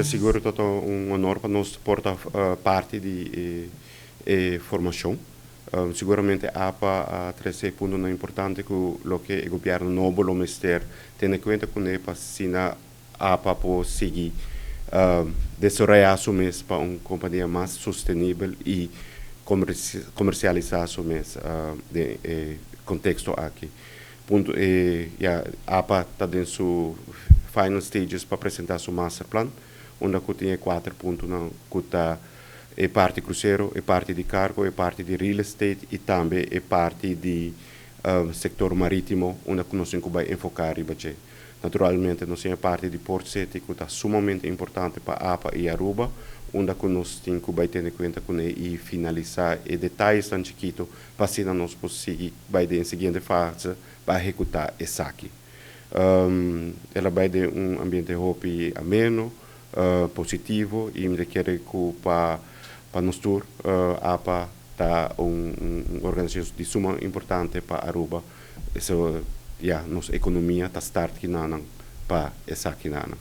Ta sigur ta un honor pa nos por ta parti di e formacion. Siguramente APA a trece punto importante cu loke e gobierno nobo lo mester tene cuenta cu ne pa asina APA por sigui desaroya su mes pa un compania mas sostenibel y comercialisa su mes den contexto aki. Punto ya APA ta den su final stages pa presenta su master plan, unda cu tin cuater punto cu ta e parti crucero, e parti di cargo, e parti di real estate y tambe e parti di sector maritimo, unda cu nos tin cu enfoca riba. Naturalmente, nos tin e parti di Port City, cu ta sumamente importante pa APA y Aruba, unda cu nos tin cu tene cuenta cu y finalisa e detayenan chikito pa asina nos por sigui bay den siguiente fase pa ehecuta esaki. El a bay den un ambiente hopi ameno, positivo y mi kier cu pa nos tur APA ta un organisacion di suma importante pa Aruba. So, yeah, nos economia ta start akinan pa esakinan.